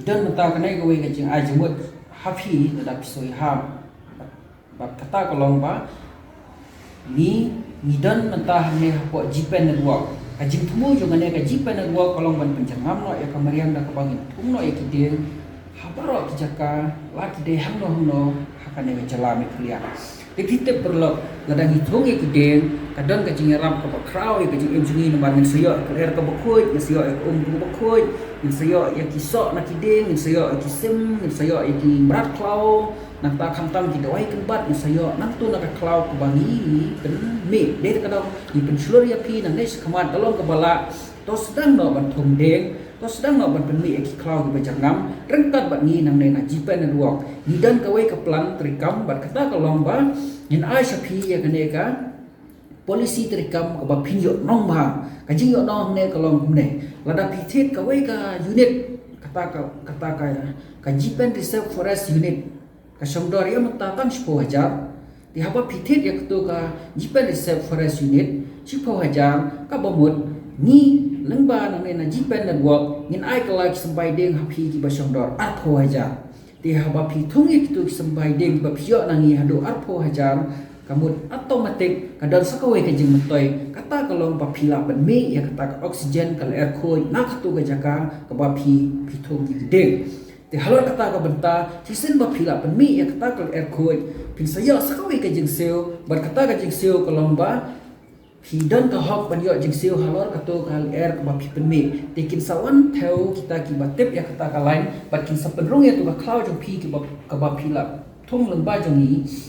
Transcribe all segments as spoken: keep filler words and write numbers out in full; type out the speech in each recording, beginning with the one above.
Don mynta kane kawei ka jingai jingmut ha phi lada phi soi hap. Bad kata ka long ba ngi, ngi don mynta hangne hapoh G-Pen Network. Ka jingthmu jong kane ka G-Pen Network ka long ban pynjyrngam noh ïa ka mariang da kaba ngin thung noh ïa ki dieng ha baroh ki jaka, la ki dei hangno hangno ha kane ka jylla Meghalaya. Te phi tip paralok, lada ngi thung ïa ki dieng, ka don ka jingïarap kaba khraw ïa ka jingim jong ngi, namar ngin sa ïoh ïa ka lyer kaba khuid, ngin sa ïoh ïa ka um kaba khuid, ngin sa ïoh ïa ki soh na ki dieng, ngin sa ïoh ïa ki sim, ngin sa ïoh ïa ki mrad khlaw, nangta khamtam ki dawai kynbat ngin sa ïoh nangta na ka khlaw kaba ngi pynmih. Dei ka daw ngi pynshlur ïa phi nangne shakhmat, ka long kaba lah, to sdang noh ban thung dieng, to sdang noh ban pynmih ïa ki khlaw kiba jyrngam ryngkat bad ngi nangne na G-Pen Network. Ngi don kawei ka plan treikam bad kata ka long ba ngin ai sha phi ïa kane ka policy treikam kaba phin ïoh nong bha. Ka jingïoh nong hangne ka long kumne. Lada phi thied kawei ka unit, kata ka, kata ka, ka G-Pen Reserve Forest Unit, ka shong dor ïa mynta tang shiphew hajar. Te haba phi thied ïa kato ka G-Pen Reserve Forest Unit shiphew hajar, kaba mut ngi lyngba nangne na G-Pen Network ngin ai kylla ki symbai dieng ha phi kiba shong dor arphew hajar. Te haba phi thung ïa kito ki symbai dieng ba phi ïoh na ngi haduh arphew hajar, ka mut automatic ka don sa kawei ka jingmyntoi, kata ka long ba phi lah pynmih ïa kata ka oxygen, ka lyer khuid na kato ka jaka kaba phi, phi thung ïa ki dieng. Te halor kata ka bynta, shisien ba phi lah pynmih ïa kata ka lyer khuid, phin sa ïoh sa kawei ka jingsiew, bad kata ka jingsiew ka long ba phi don ka hok ban ïoh jingsiew halor kato ka lyer kaba phi pynmih. Te kin sa wan thew kita kiba tip ïa kata ka lain, bad kin sa pynrung ïa kato ka khlaw jong phi kiba, kaba phi lah thung lyngba jong ngi.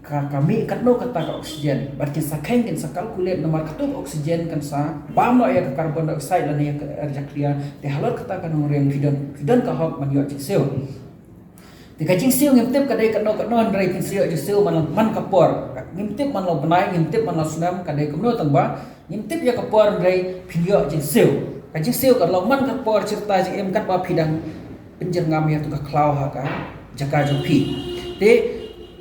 Ka, ka mih katno kata ka oxygen, bad kin sa kheiñ, kin sa calculate, namar kato ka oxygen kan sa bam noh ïa ka carbon dioxide lane ïa ka air jakhlia. Te halor kata ka nongrim phi don, phi don ka hok ban ïoh jingsiew. Te ka jingsiew ngim tip ka dei katno katno, hynrei phin sa ïoh jingsiew man, man ka por. Ngim tip man la u bnai, ngim tip man la u snem, ka dei kumno, tang ba ngim tip ïa ka por, hynrei phin ïoh jingsiew. Ka jingsiew kan long man ka por, shirta jingim katba phi dang pynjyrngam ïa kato ka khlaw ha ka jaka jong phi. Te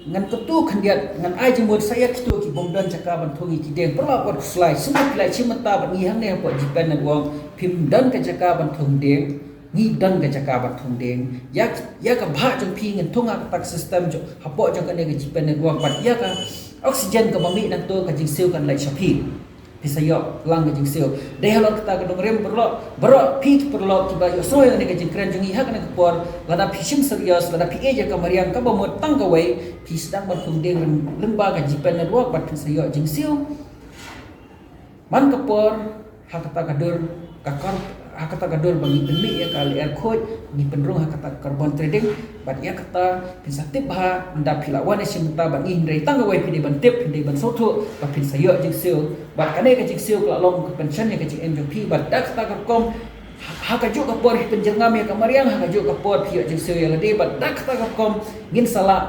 ngan kyntu khyndiat, ngan ai jingmut sa ïa kito ki bym don jaka ban thung ïa ki dieng. Paralok wat khuslai, sngewbha phi lah shim bynta bad ngi hangne hapoh G-Pen Network, phim don ka jaka ban thung dieng, ngi don ka jaka ban thung dieng. Ïa, ïa ka bhah jong phi ngin thung ha kata ka system jong, hapoh jong kane ka G-Pen Network, bad ïa ka oxygen kaba mih nangto, ka jingsiew kan leit sha phi. Phi sa ïoh lang ka jingsiew. Dei halor kata ka nongrim, paralok, baroh phi ki paralok kiba ïohsngew ïa kane ka jingkren jong ngi ha kane ka por, lada phi shim serious, lada phi ïeit ïa ka mariang kaba mut tang kawei, phi sdang ban thung dieng lyngba ka G-Pen Network bad phin sa ïoh jingsiew man ka por, ha kata ka dur, ka kar, ha kata ka dur ba ngi pynmih ïa ka lyer khuid, ngi pynrung ha kata ka carbon trading, bad ïa kata phin sa tip bha, ynda phi lah wan shim bynta bad ngi, hynrei tang kawei phi dei ban tip, phi dei ban sngewthuh ba phin sa ïoh jingsiew. Bad kane ka jingsiew ka la long ka pension ïa ka jingim jong phi, bad da kata ka rukom, ha, ha kajuh ka por phi pynjyrngam ïa ka mariang, ha kajuh ka por phi ïoh jingsiew ïa lade, bad da kata ka rukom ngin sa lah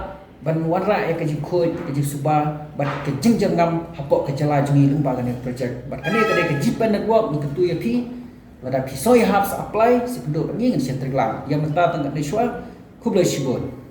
ban wanrah ïa ka jingkhuid, ka jingsuba bad ka jingjyrngam hapoh ka jylla jong ngi lyngba kane ka project. Bad kane ka dei ka G-Pen Network, ngi kyntu ïa phi, lada phi soi hap sa apply, sa kynduh bad ngi, ngin share trik lang. Ïa mynta tang katne shuwa, khublei shibun.